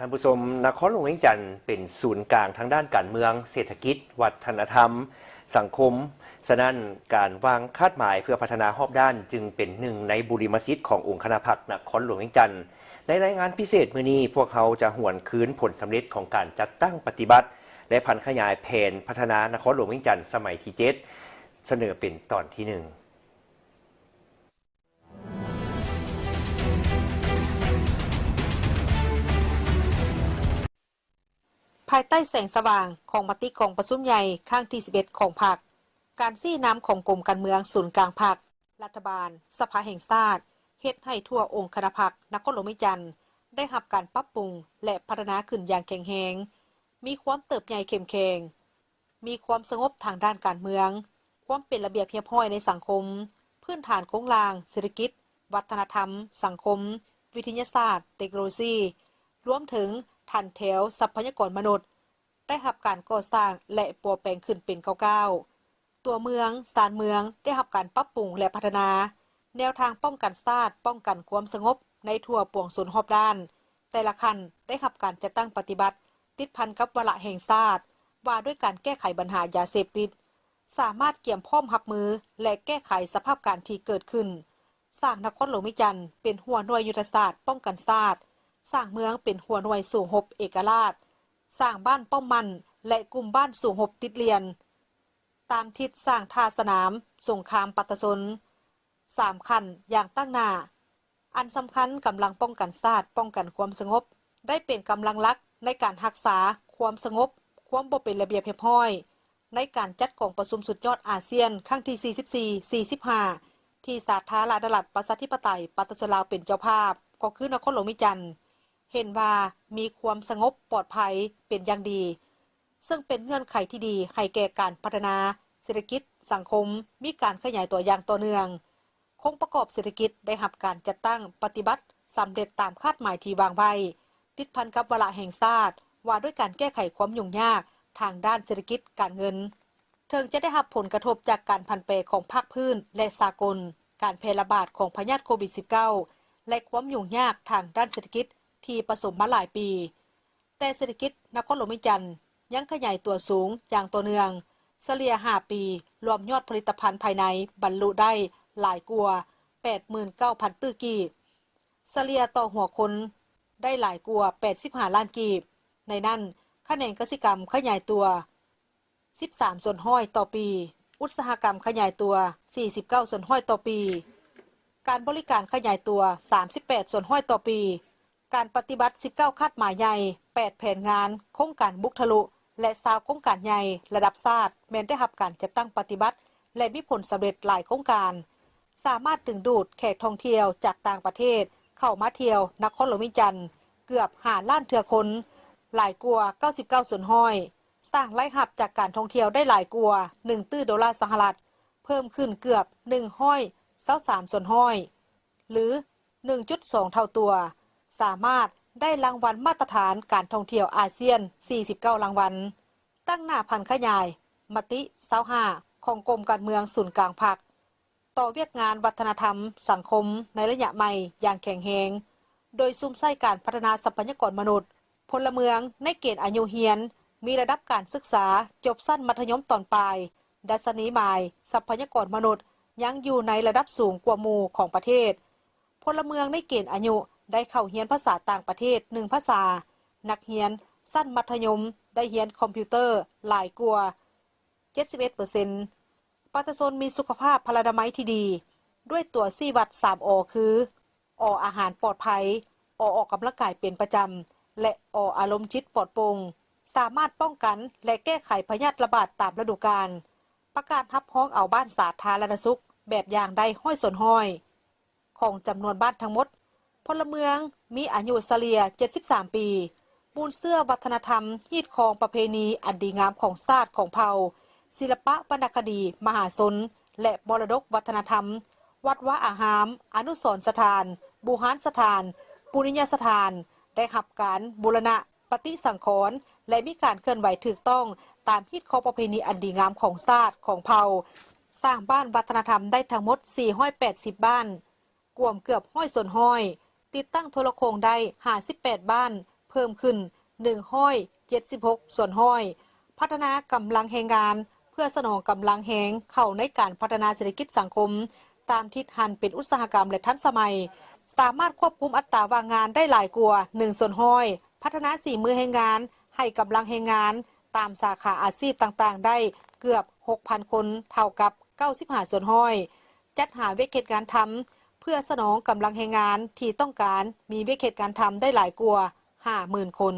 ທ່ານຜູ້ຊົມ, ນະຄອນຫຼວງວຽງຈັນເປັນສູນກາງທາງດ້ານການເມືອງ, ເສດຖະກິດ, ວັດທະນະທຳ, ສັງຄົມ, ສະນັ້ນ ການວາງຄາດໝາຍເພື່ອພັດທະນາຮອບດ້ານຈຶ່ງເປັນໜຶ່ງໃນບຸລິມະສິດຂອງອົງຄະນະພັກນະຄອນຫຼວງວຽງຈັນ. ໃນລາຍງານພິເສດມື້ນີ້, ພວກເຮົາຈະຫວນຄືນຜົນສຳເລັດຂອງການຈັດຕັ້ງປະຕິບັດ ແລະ ຜັນຂະຫຍາຍແຜນພັດທະນານະຄອນຫຼວງວຽງຈັນສະໄໝທີເຈັດ ສະເໜີເປັນຕອນທີໜຶ່ງ. ພາຍໃຕ້ແສງສະຫວ່າງຂອງມະຕິກອງປະຊຸມໃຫຍ່ຄັ້ງທີສິບເອັດຂອງພັກ, ການຊີ້ນຳຂອງກົມການເມືອງສູນກາງພັກ, ລັດຖະບານ, ສະພາແຫ່ງຊາດ ເຮັດໃຫ້ທົ່ວອົງຄະນະພັກນະຄອນຫຼວງວຽງຈັນໄດ້ຮັບການປັບປຸງ ແລະ ພັດທະນາຂຶ້ນຢ່າງແຂງແຮງ, ມີຄວາມເຕີບໃຫຍ່ເຂັ້ມແຂງ, ມີຄວາມສະຫງົບທາງດ້ານການເມືອງ, ຄວາມເປັນລະບຽບຮຽບຮ້ອຍໃນສັງຄົມ, ພື້ນຖານໂຄງລ່າງເສດຖະກິດ, ວັດທະນະທຳ, ສັງຄົມ, ວິທະຍາສາດ, ເຕັກໂນໂລຊີ, ລວມເຖິງຖັນແຖວຊັບພະຍາກອນມະນຸດ ໄດ້ຮັບການກໍ່ສ້າງ ແລະ ປົວແປງຂຶ້ນເປັນກ້າວໆ. ຕົວເມືອງ, ຊານເມືອງ ໄດ້ຮັບການປັບປຸງ ແລະ ພັດທະນາ. ແນວທາງປ້ອງກັນຊາດ, ປ້ອງກັນຄວາມສະຫງົບໃນທົ່ວປວງຊົນຮອບດ້ານ ແຕ່ລະຂັ້ນໄດ້ຮັບການຈັດຕັ້ງປະຕິບັດ ຕິດພັນກັບວາລະແຫ່ງຊາດ ວ່າດ້ວຍການແກ້ໄຂບັນຫາຢາເສບຕິດ, ສາມາດກຽມພ້ອມຮັບມື ແລະ ແກ້ໄຂສະພາບການທີ່ເກີດຂຶ້ນ, ສ້າງນະຄອນຫຼວງວຽງຈັນເປັນຫົວໜ່ວຍຍຸດທະສາດປ້ອງກັນຊາດ, ສ້າງເມືອງເປັນຫົວໜ່ວຍສູ້ຮົບເອກະລາດ, ສ້າງບ້ານປ້ອມໝັ້ນ ແລະ ກຸ່ມບ້ານສູ້ຮົບຕິດລຽນ ຕາມທິດສ້າງທ່າສະໜາມສົງຄາມປະຊາຊົນ ສາມຂັ້ນຢ່າງຕັ້ງໜ້າ. ອັນສຳຄັນ, ກຳລັງປ້ອງກັນຊາດ, ປ້ອງກັນຄວາມສະຫງົບ ໄດ້ເປັນກຳລັງຫຼັກໃນການຮັກສາຄວາມສະຫງົບ, ຄວາມບໍ່ເປັນລະບຽບຮຽບຮ້ອຍ ໃນການຈັດກອງປະຊຸມສຸດຍອດອາຊຽນຄັ້ງທີສີ່ສິບສີ່ ສີ່ສິບຫ້າ ທີ່ສາທາລະນະລັດ ປະຊາທິປະໄຕ ປະຊາຊົນລາວເປັນເຈົ້າພາບ, ກໍຄືນະຄອນຫຼວງວຽງຈັນ ເຫັນວ່າມີຄວາມສະຫງົບປອດໄພເປັນຢ່າງດີ, ເຊິ່ງເປັນເງື່ອນໄຂທີ່ດີໃຫ້ແກ່ການພັດທະນາເສດຖະກິດ, ສັງຄົມ, ມີການຂະຫຍາຍຕົວຢ່າງຕໍ່ເນື່ອງ. ໂຄງປະກອບເສດຖະກິດໄດ້ຮັບການຈັດຕັ້ງປະຕິບັດສຳເລັດຕາມຄາດໝາຍທີ່ວາງໄວ້, ຕິດພັນກັບວາລະແຫ່ງຊາດ ວ່າດ້ວຍການແກ້ໄຂຄວາມຫຍຸ້ງຍາກທາງດ້ານເສດຖະກິດການເງິນ. ເຖິງຈະໄດ້ຮັບຜົນກະທົບຈາກການຜັນແປຂອງພາກພື້ນ ແລະ ສາກົນ, ການແຜ່ລະບາດຂອງພະຍາດໂຄວິດສິບເກົ້າ ແລະ ຄວາມຫຍຸ້ງຍາກທາງດ້ານເສດຖະກິດທີ່ປະສົມມາຫຼາຍປີ, ແຕ່ເສດຖະກິດນະຄອນຫຼວງວຽງຈັນຍັງຂະຫຍາຍຕົວສູງຢ່າງຕໍ່ເນື່ອງ, ສະເລ່ຍຫ້າປີ ລວມຍອດຜະລິດຕະພັນພາຍໃນບັນລຸໄດ້ຫຼາຍກວ່າແປດໝື່ນເກົ້າພັນຕື້ກີບ, ສະເລ່ຍຕໍ່ຫົວຄົນໄດ້ຫຼາຍກວ່າແປດສິບຫ້າລ້ານກີບ. ໃນນັ້ນ, ຂະແໜງກະສິກຳຂະຫຍາຍຕົວ ສິບສາມສ່ວນຮ້ອຍຕໍ່ປີ, ອຸດສາຫະກຳຂະຫຍາຍຕົວ ສີ່ສິບເກົ້າສ່ວນຮ້ອຍຕໍ່ປີ, ການບໍລິການຂະຫຍາຍຕົວ ສາມສິບແປດສ່ວນຮ້ອຍຕໍ່ປີ. ການປະຕິບັດ ສິບເກົ້າຄາດໝາຍໃຫຍ່, ແປດແຜນງານ, ໂຄງການບຸກທະລຸ ແລະ ຊາວໂຄງການໃຫຍ່ລະດັບຊາດ ແມ່ນໄດ້ຮັບການຈັດຕັ້ງປະຕິບັດ ແລະ ມີຜົນສຳເລັດຫຼາຍໂຄງການ, ສາມາດດຶງດູດແຂກທ່ອງທ່ຽວຈາກຕ່າງປະເທດເຂົ້າມາທ່ຽວນະຄອນຫຼວງວຽງຈັນເກືອບຫ້າລ້ານເທື່ອຄົນ, ຫຼາຍກວ່າເກົ້າສິບເກົ້າສ່ວນຮ້ອຍ, ສ້າງລາຍຮັບຈາກການທ່ອງທ່ຽວໄດ້ຫຼາຍກວ່າໜຶ່ງຕື້ໂດລາສະຫະລັດ, ເພີ່ມຂຶ້ນເກືອບໜຶ່ງຮ້ອຍຊາວສາມສ່ວນຮ້ອຍ ຫຼື ໜຶ່ງຈຸດສອງເທົ່າຕົວ, ສາມາດໄດ້ລາງວັນມາດຕະຖານການທ່ອງທ່ຽວອາຊຽນສີ່ສິບເກົ້າລາງວັນ. ຕັ້ງໜ້າຜັນຂະຫຍາຍມະຕິຊາວຫ້າຂອງກົມການເມືອງສູນກາງພັກ ຕໍ່ວຽກງານວັດທະນະທຳສັງຄົມໃນໄລຍະໃໝ່ຢ່າງແຂງແຮງ, ໂດຍສຸມໃສ່ການພັດທະນາຊັບພະຍາກອນມະນຸດ, ພົນລະເມືອງໃນເກນອາຍຸຮຽນ, ມີລະດັບການສຶກສາຈົບຊັ້ນມັດທະຍົມຕອນປາຍ, ດັດຊະນີໝາຍຊັບພະຍາກອນມະນຸດຍັງຢູ່ໃນລະດັບສູງກວ່າໝູ່ຂອງປະເທດ, ພົນລະເມືອງໃນເກນອາຍຸໄດ້ເຂົ້າຮຽນພາສາຕ່າງປະເທດໜຶ່ງພາສາ, ນັກຮຽນຊັ້ນມັດທະຍົມໄດ້ຮຽນຄອມພິວເຕີຫຼາຍກວ່າເຈັດສິບເອັດເປີເຊັນ, ປະຊາຊົນມີສຸຂະພາບພະລານາໄມທີ່ດີ ດ້ວຍຕົວຊີ້ວັດສາມ ອໍ ຄື ອໍ ອາຫານປອດໄພ, ອໍ ອອກກຳລັງກາຍເປັນປະຈຳ ແລະ ອໍ ອາລົມຈິດປອດໂປ່ງ, ສາມາດປ້ອງກັນ ແລະ ແກ້ໄຂພະຍາດລະບາດຕາມລະດູການ, ປະກາດຮັບຮອງເອົາບ້ານສາທາລະນະສຸກແບບຢ່າງໄດ້ຮ້ອຍສ່ວນຮ້ອຍ ຂອງຈຳນວນບ້ານທັງໝົດ. ພົນລະເມືອງມີອາຍຸສະເລ່ຍເຈັດສິບສາມປີ, ປູນເຊື້ອວັດທະນະທຳ, ຮີດຄອງປະເພນີອັນດີງາມຂອງຊາດຂອງເຜົ່າ, ສິລະປະວັນນະຄະດີມະຫາຊົນ ແລະ ມໍລະດົກວັດທະນະທຳ, ວັດວາອາຮາມ, ອະນຸສອນສະຖານ, ບູຮານສະຖານ, ປຸນຍະສະຖານ ໄດ້ຮັບການບູລະນະ ປະຕິສັງຂອນ ແລະ ມີການເຄື່ອນໄຫວຖືກຕ້ອງຕາມຮີດຄອງປະເພນີອັນດີງາມຂອງຊາດຂອງເຜົ່າ, ສ້າງບ້ານວັດທະນະທຳໄດ້ທັງໝົດສີ່ຮ້ອຍແປດສິບບ້ານ, ກວມເກືອບຮ້ອຍສ່ວນຮ້ອຍ, ຕິດຕັ້ງໂທລະໂຄ່ງໄດ້ຫ້າສິບແປດບ້ານ, ເພີ່ມຂຶ້ນ ໜຶ່ງຮ້ອຍເຈັດສິບຫົກສ່ວນຮ້ອຍ, ພັດທະນາກຳລັງແຮງງານ ເພື່ອສະໜອງກຳລັງແຮງເຂົ້າໃນການພັດທະນາເສດຖະກິດສັງຄົມ ຕາມທິດຫັນເປັນອຸດສາຫະກຳ ແລະ ທັນສະໄໝ, ສາມາດຄວບຄຸມອັດຕາວ່າງງານໄດ້ຫຼາຍກວ່າໜຶ່ງສ່ວນຮ້ອຍ, ພັດທະນາສີມືແຮງງານ ໃຫ້ກຳລັງແຮງງານຕາມສາຂາອາຊີບຕ່າງໆໄດ້ເກືອບຫົກພັນຄົນ ເທົ່າກັບເກົ້າສິບຫ້າສ່ວນຮ້ອຍ, ຈັດຫາວຽກເຮັດງານທຳ ເພື່ອສະໜອງກຳລັງແຮງງານທີ່ຕ້ອງການມີວຽກເຮັດງານທຳໄດ້ຫຼາຍກວ່າຫ້າໝື່ນຄົນ.